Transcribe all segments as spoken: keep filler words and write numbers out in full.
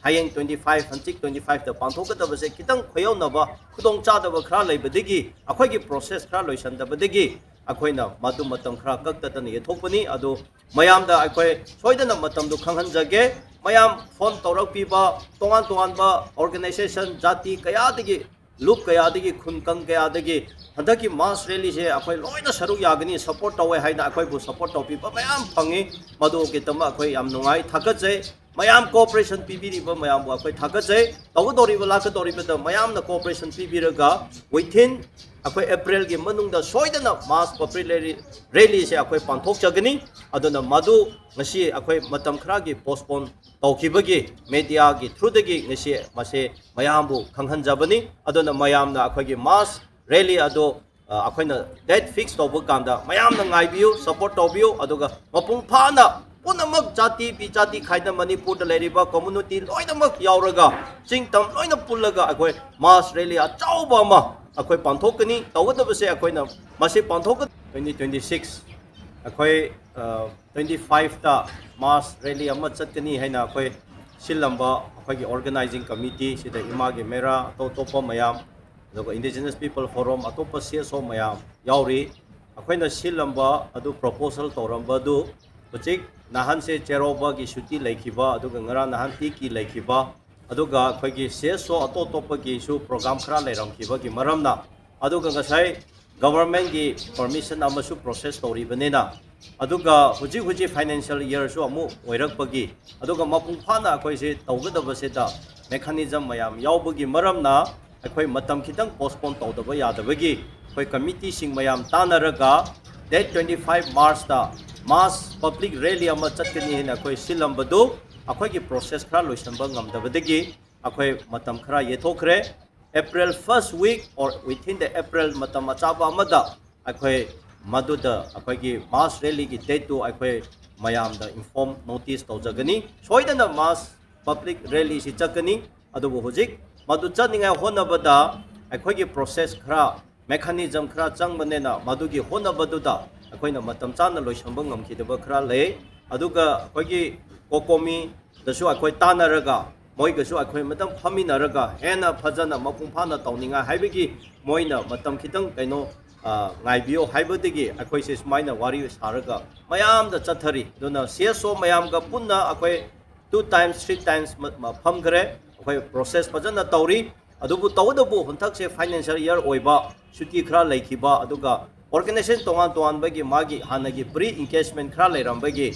ꯍꯌꯦꯡ twenty five, ꯍꯪꯆꯤꯠ twenty five ꯇ ꯄꯥꯡꯊꯣꯛꯀꯗꯕꯁꯦ ꯈꯤꯇꯪ ꯈꯣꯏꯌꯧꯅꯕ ꯈꯨꯗꯣꯡꯆꯥꯗꯕ ꯈꯔ ꯂꯩꯕꯗꯒꯤ, ꯑꯩꯈꯣꯏꯒꯤ process ꯈꯔ ꯂꯣꯏꯁꯤꯟꯗꯕꯗꯒꯤ ꯑꯩꯈꯣꯏꯅ ꯃꯗꯨ ꯃꯇꯝ ꯈꯔ ꯀꯛꯇꯗꯅ ꯌꯦꯠꯊꯣꯛꯄꯅꯤ꯫ ꯑꯗꯨ ꯃꯌꯥꯝꯗ ꯑꯩꯈꯣꯏ ꯁꯣꯏꯗꯅ ꯃꯇꯝꯗꯨ ꯈꯪꯍꯟꯖꯒꯦ꯫ ꯃꯌꯥꯝ phone ꯇꯧꯔꯛꯄꯤꯕ, ꯇꯣꯉꯥꯟ ꯇꯣꯉꯥꯟꯕ organization, ꯖꯥꯇꯤ ꯀꯌꯥꯗꯒꯤ, ꯂꯨꯞ ꯀꯌꯥꯗꯒꯤ, ꯈꯨꯟ ꯀꯪ ꯀꯌꯥꯗꯒꯤ ꯍꯟꯗꯛꯀꯤ mass rally ꯁꯦ ꯑꯩꯈꯣꯏ ꯂꯣꯏꯅ ꯁꯔꯨꯛ ꯌꯥꯒꯅꯤ, support ꯇꯧꯋꯦ ꯍꯥꯏꯅ ꯑꯩꯈꯣꯏꯕꯨ support ꯇꯧꯕꯤꯕ ꯃꯌꯥꯝ ꯐꯪꯉꯤ꯫ ꯃꯗꯨꯒꯤꯗꯃꯛ ꯑꯩꯈꯣꯏ ꯌꯥꯝ ꯅꯨꯡꯉꯥꯏ, ꯊꯥꯒꯠꯆꯩ꯫ ꯃꯌꯥꯝ cooperation ꯄꯤꯕꯤꯔꯤꯕ ꯃꯌꯥꯝꯕꯨ ꯑꯩꯈꯣꯏ ꯊꯥꯒꯠꯆꯩ꯫ ꯇꯧꯒꯗꯧꯔꯤꯕ, ꯂꯥꯛꯀꯗꯧꯔꯤꯕꯗ ꯃꯌꯥꯝꯅ cooperation ꯄꯤꯕꯤꯔꯒ within ꯑꯩꯈꯣꯏ April ꯒꯤ ꯃꯅꯨꯡꯗ ꯁꯣꯏꯗꯅ mass public rally, rally ꯁꯦ ꯑꯩꯈꯣꯏ ꯄꯥꯡꯊꯣꯛꯆꯒꯅꯤ꯫ ꯑꯗꯨꯅ ꯃꯗꯨ ꯉꯁꯤ ꯑꯩꯈꯣꯏ ꯃꯇꯝ ꯈꯔꯒꯤ postpone ꯇꯧꯈꯤꯕꯒꯤ media ꯒꯤ through ꯗꯒꯤ ꯉꯁꯤ ꯃꯁꯦ ꯃꯌꯥꯝꯕꯨ ꯈꯪꯍꯟꯖꯕꯅꯤ꯫ ꯑꯗꯨꯅ ꯃꯌꯥꯝꯅ ꯑꯩꯈꯣꯏꯒꯤ mass rally ꯑꯗꯨ, ꯑ, ꯑꯩꯈꯣꯏꯅ date fix ꯇꯧꯕ ꯀꯥꯟꯗ ꯃꯌꯥꯝꯅ ꯉꯥꯏꯕꯤꯌꯨ, support ꯇꯧꯕꯤꯌꯨ꯫ ꯑꯗꯨꯒ ꯃꯄꯨꯡ ꯐꯥꯅ ꯄꯨꯝꯅꯃꯛ ꯖꯥꯇꯤ ꯕꯤꯖꯥꯇꯤ ꯈꯥꯏꯗꯅ ꯃꯅꯤꯄꯨꯔꯗ ꯂꯩꯔꯤꯕ community ꯂꯣꯏꯅꯃꯛ ꯌꯥꯎꯔꯒ, ꯆꯤꯡ ꯇꯝ ꯂꯣꯏꯅ ꯄꯨꯜꯂꯒ ꯑꯩꯈꯣꯏ mass rally ꯑꯆꯧꯕ ꯑꯃ ꯑꯩꯈꯣꯏ ꯄꯥꯡꯊꯣꯛꯀꯅꯤ꯫ ꯇꯧꯒꯗꯕꯁꯦ ꯑꯩꯈꯣꯏꯅ ꯃꯁꯤ ꯄꯥꯡꯊꯣꯛꯀ-, twenty twenty six ꯑꯩꯈꯣꯏ, ꯑ, twenty five ꯇ mass rally ꯑꯃ ꯆꯠꯀꯅꯤ ꯍꯥꯏꯅ ꯑꯩꯈꯣꯏ ꯁꯤꯜꯂꯝꯕ ꯑꯩꯈꯣꯏꯒꯤ organizing committee ꯁꯤꯗ ꯏꯃꯥꯒꯤ ꯃꯦꯔꯥ, ꯑꯇꯣꯞ ꯑꯇꯣꯞꯄ ꯃꯌꯥꯝ, ꯑꯗꯨꯒ Indigenous People Forum, ꯑꯇꯣꯞꯄ C S O ꯃꯌꯥꯝ ꯌꯥꯎꯔꯤ꯫ ꯑꯩꯈꯣꯏꯅ ꯁꯤꯜꯂꯝꯕ ꯑꯗꯨ, proposal ꯇꯧꯔꯝꯕ ꯑꯗꯨ, ꯍꯧꯖꯤꯛ ꯅꯍꯥꯟꯁꯦ ꯆꯩꯔꯥꯎꯕꯒꯤ ꯁꯨꯇꯤ ꯂꯩꯈꯤꯕ, ꯑꯗꯨꯒ ꯉꯔꯥꯡ ꯅꯍꯥꯟ ꯇꯤꯀꯤ ꯂꯩꯈꯤꯕ, ꯑꯗꯨꯒ ꯑꯩꯈꯣꯏꯒꯤ C S O ꯑꯇꯣꯞ ꯑꯇꯣꯞꯄꯒꯤꯁꯨ program ꯈꯔ ꯂꯩꯔꯝꯈꯤꯕꯒꯤ ꯃꯔꯝꯅ, ꯑꯗꯨꯒ ꯉꯁꯥꯏ government ꯀꯤ permission ꯑꯃꯁꯨ process ꯇꯧꯔꯤꯕꯅꯤꯅ, ꯑꯗꯨꯒ ꯍꯧꯖꯤꯛ ꯍꯧꯖꯤꯛ financial year ꯁꯨ ꯑꯃꯨꯛ ꯑꯣꯏꯔꯛꯄꯒꯤ, ꯑꯗꯨꯒ ꯃꯄꯨꯡ ꯐꯥꯅ ꯑꯩꯈꯣꯏꯁꯦ ꯇꯧꯒꯗꯕꯁꯤꯗ mechanism ꯃꯌꯥꯝ ꯌꯥꯎꯕꯒꯤ ꯃꯔꯝꯅ ꯑꯩꯈꯣꯏ ꯃꯇꯝ ꯈꯤꯇꯪ postpone ꯇꯧꯗꯕ ꯌꯥꯗꯕꯒꯤ ꯑꯩꯈꯣꯏ committee ꯁꯤꯡ ꯃꯌꯥꯝ ꯇꯥꯟꯅꯔꯒ date twenty five March ꯇ mass public rally ꯑꯃ ꯆꯠꯀꯅꯤ ꯍꯥꯏꯅ ꯑꯩꯈꯣꯏ ꯁꯤꯜꯂꯝꯕꯗꯨ ꯑꯩꯈꯣꯏꯒꯤ process ꯈꯔ ꯂꯣꯏꯁꯤꯟꯕ ꯉꯝꯗꯕꯗꯒꯤ ꯑꯩꯈꯣꯏ ꯃꯇꯝ ꯈꯔ ꯌꯩꯊꯣꯛꯈ꯭ꯔꯦ꯫ April first week or within the April ꯃꯇꯝ ꯑꯆꯥꯕ ꯑꯃꯗ ꯑꯩꯈꯣꯏ ꯃꯗꯨꯗ ꯑꯩꯈꯣꯏꯒꯤ mass rally ꯒꯤ date ꯇꯨ ꯑꯩꯈꯣꯏ ꯃꯌꯥꯝꯗ inform notice ꯇꯧꯖꯒꯅꯤ꯫ ꯁꯣꯏꯗꯅ mass public rally ꯁꯤ ꯆꯠꯀꯅꯤ꯫ ꯑꯗꯨꯕꯨ ꯍꯧꯖꯤꯛ ꯃꯗꯨ ꯆꯠꯅꯤꯡꯉꯥꯏ ꯍꯣꯠꯅꯕꯗ ꯑꯩꯈꯣꯏꯒꯤ process ꯈꯔ, mechanism ꯈꯔ ꯆꯪꯕꯅꯤꯅ ꯃꯗꯨꯒꯤ ꯍꯣꯠꯅꯕꯗꯨꯗ ꯑꯩꯈꯣꯏꯅ ꯃꯇꯝ ꯆꯥꯅ ꯂꯣꯏꯁꯤꯟꯕ ꯉꯝꯈꯤꯗꯕ ꯈꯔ ꯂꯩ꯫ ꯑꯗꯨꯒ ꯑꯩꯈꯣꯏꯒꯤ COCOMI ꯗꯁꯨ ꯑꯩꯈꯣꯏ ꯇꯥꯟꯅꯔꯒ ꯃꯣꯏꯒꯁꯨ ꯑꯩꯈꯣꯏ ꯃꯇꯝ ꯐꯝꯃꯤꯟꯅꯔꯒ ꯍꯦꯟꯅ ꯐꯖꯅ ꯃꯄꯨꯡ ꯐꯥꯅ ꯇꯧꯅꯤꯡꯉꯥꯏ ꯍꯥꯏꯕꯒꯤ ꯃꯣꯏꯅ ꯃꯇꯝ ꯈꯤꯇꯪ ꯀꯩꯅꯣ, ꯑ, ꯉꯥꯏꯕꯤꯌꯣ ꯍꯥꯏꯕꯗꯒꯤ ꯑꯩꯈꯣꯏꯁꯦ ꯁꯨꯃꯥꯏꯅ ꯋꯥꯔꯤ ꯁꯥꯔꯒ ꯃꯌꯥꯝꯗ ꯆꯠꯊꯔꯤ꯫ ꯑꯗꯨꯅ C S O ꯃꯌꯥꯝꯒ ꯄꯨꯟꯅ ꯑꯩꯈꯣꯏ two times, three times ꯃ-, ꯃ-, ꯐꯝꯈ꯭ꯔꯦ꯫ ꯑꯩꯈꯣꯏ process ꯐꯖꯅ ꯇꯧꯔꯤ꯫ ꯑꯗꯨꯕꯨ ꯇꯧꯕꯇꯕꯨ ꯍꯟꯗꯛꯁꯦ financial year ꯑꯣꯏꯕ, ꯁꯨꯇꯤ ꯈꯔ ꯂꯩꯈꯤꯕ, ꯑꯗꯨꯒ organization ꯇꯣꯉꯥꯟ ꯇꯣꯉꯥꯟꯕꯒꯤ ꯃꯥꯒꯤ ꯍꯥꯟꯅꯒꯤ pre engagement ꯈꯔ ꯂꯩꯔꯝꯕꯒꯤ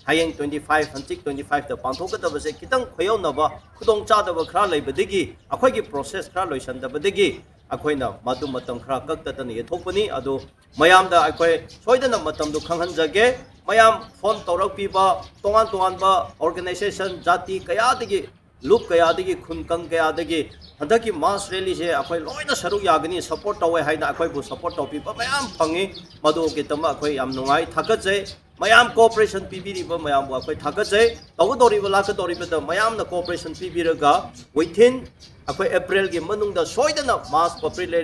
ꯍꯌꯦꯡ twenty five, ꯍꯟꯆꯤꯛ twenty five ꯇ ꯄꯥꯡꯊꯣꯛꯀꯗꯕꯁꯦ ꯈꯤꯇꯪ ꯈꯨꯌꯧꯅꯕ, ꯈꯨꯗꯣꯡꯆꯥꯗꯕ ꯈꯔ ꯂꯩꯕꯗꯒꯤ, ꯑꯩꯈꯣꯏꯒꯤ process ꯈꯔ ꯂꯣꯏꯁꯟꯗꯕꯗꯒꯤ ꯑꯩꯈꯣꯏꯅ ꯃꯗꯨ ꯃꯇꯝ ꯈꯔ ꯀꯛꯇꯗꯅ ꯌꯦꯠꯊꯣꯛꯄꯅꯤ꯫ ꯑꯗꯨ ꯃꯌꯥꯝꯗ ꯑꯩꯈꯣꯏ ꯁꯣꯏꯗꯅ ꯃꯇꯝꯗꯨ ꯈꯪꯍꯟꯖꯒꯦ꯫ ꯃꯌꯥꯝ phone ꯇꯧꯔꯛꯄꯤꯕ, ꯇꯣꯉꯥꯟ ꯇꯣꯉꯥꯟꯕ organization, ꯖꯥꯇꯤ ꯀꯌꯥꯗꯒꯤ, ꯂꯨꯞ ꯀꯌꯥꯗꯒꯤ, ꯈꯨꯟ ꯀꯪ ꯀꯌꯥꯗꯒꯤ ꯍꯟꯗꯛꯀꯤ mass rally ꯁꯦ ꯑꯩꯈꯣꯏ ꯂꯣꯏꯅ ꯁꯔꯨꯛ ꯌꯥꯒꯅꯤ, support ꯇꯧꯋꯦ ꯍꯥꯏꯅ ꯑꯩꯈꯣꯏꯕꯨ support ꯇꯧꯕꯤꯕ ꯃꯌꯥꯝ ꯐꯪꯉꯤ꯫ ꯃꯗꯨꯒꯤꯗꯃꯛ ꯑꯩꯈꯣꯏ ꯌꯥꯝ ꯅꯨꯡꯉꯥꯏ, ꯊꯥꯒꯠꯆꯩ꯫ ꯃꯌꯥꯝ cooperation ꯄꯤꯕꯤꯔꯤꯕ ꯃꯌꯥꯝꯕꯨ ꯑꯩꯈꯣꯏ ꯊꯥꯒꯠꯆꯩ꯫ ꯇꯧꯒꯗꯧꯔꯤꯕ, ꯂꯥꯛꯀꯗꯧꯔꯤꯕꯗ ꯃꯌꯥꯝꯅ cooperation ꯄꯤꯕꯤꯔꯒ within ꯑꯩꯈꯣꯏ April ꯒꯤ ꯃꯅꯨꯡꯗ ꯁꯣꯏꯗꯅ mass popular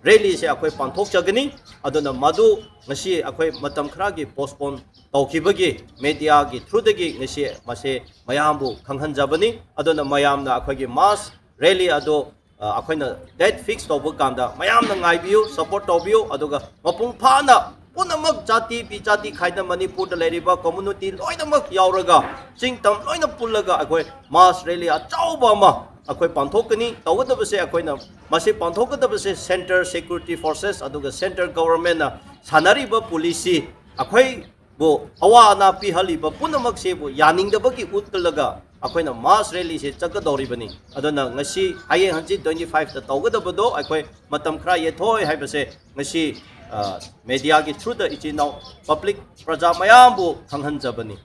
rally ꯁꯦ ꯑꯩꯈꯣꯏ ꯄꯥꯡꯊꯣꯛꯆꯒꯅꯤ꯫ ꯑꯗꯨꯅ ꯃꯗꯨ ꯉꯁꯤ ꯑꯩꯈꯣꯏ ꯃꯇꯝ ꯈꯔꯒꯤ postpone ꯇꯧꯈꯤꯕꯒꯤ media ꯒꯤ through ꯗꯒꯤ ꯉꯁꯤ ꯃꯁꯦ ꯃꯌꯥꯝꯕꯨ ꯈꯪꯍꯟꯖꯕꯅꯤ꯫ ꯑꯗꯨꯅ ꯃꯌꯥꯝꯅ ꯑꯩꯈꯣꯏꯒꯤ mass rally ꯑꯗꯨ, ꯑ, ꯑꯩꯈꯣꯏꯅ date fix ꯇꯧꯕ ꯀꯥꯟꯗ ꯃꯌꯥꯝꯅ ꯉꯥꯏꯕꯤꯌꯨ, support ꯇꯧꯕꯤꯌꯨ꯫ ꯑꯗꯨꯒ ꯃꯄꯨꯡ ꯐꯥꯅ ꯄꯨꯝꯅꯃꯛ ꯖꯥꯇꯤ ꯕꯤꯖꯥꯇꯤ ꯈꯥꯏꯅ ꯃꯅꯤꯄꯨꯔꯗ ꯂꯩꯔꯤꯕ community ꯂꯣꯏꯅꯃꯛ ꯌꯥꯎꯔꯒ ꯆꯤꯡ ꯇꯝ ꯂꯣꯏꯅ ꯄꯨꯜꯂꯒ ꯑꯩꯈꯣꯏ mass rally ꯑꯆꯧꯕ ꯑꯃ ꯑꯩꯈꯣꯏ ꯄꯥꯡꯊꯣꯛꯀꯅꯤ꯫ ꯇꯧꯒꯗꯕꯁꯦ ꯑꯩꯈꯣꯏꯅ ꯃꯁꯤ ꯄꯥꯡꯊꯣꯛꯀꯗꯕꯁꯦ centre security forces ꯑꯗꯨꯒ centre government ꯅ ꯁꯥꯟꯅꯔꯤꯕ policy ꯑꯩꯈꯣꯏ ꯕꯨ ꯑꯋꯥ ꯑꯅꯥ ꯄꯤꯍꯜꯂꯤꯕ ꯄꯨꯝꯅꯃꯛꯁꯤꯕꯨ ꯌꯥꯅꯤꯡꯗꯕꯒꯤ ꯎꯠꯂꯒ ꯑꯩꯈꯣꯏꯅ mass rally ꯁꯦ ꯆꯠꯀꯗꯧꯔꯤꯕꯅꯤ꯫ ꯑꯗꯨꯅ ꯉꯁꯤ, ꯍꯌꯦꯡ ꯍꯪꯆꯤꯠ twenty five ꯇ ꯇꯧꯒꯗꯕꯗꯣ ꯑꯩꯈꯣꯏ ꯃꯇꯝ ꯈꯔ ꯌꯦꯠꯊꯣꯛꯑꯣꯏ ꯍꯥꯏꯕꯁꯦ ꯉꯁꯤ, ꯑ, media ꯒꯤ through ꯗ ꯏꯆꯤꯟ ꯏꯅꯥꯎ public ꯄ꯭ꯔꯖꯥ ꯃꯌꯥꯝꯕꯨ ꯈꯪꯍꯟꯖꯕꯅꯤ꯫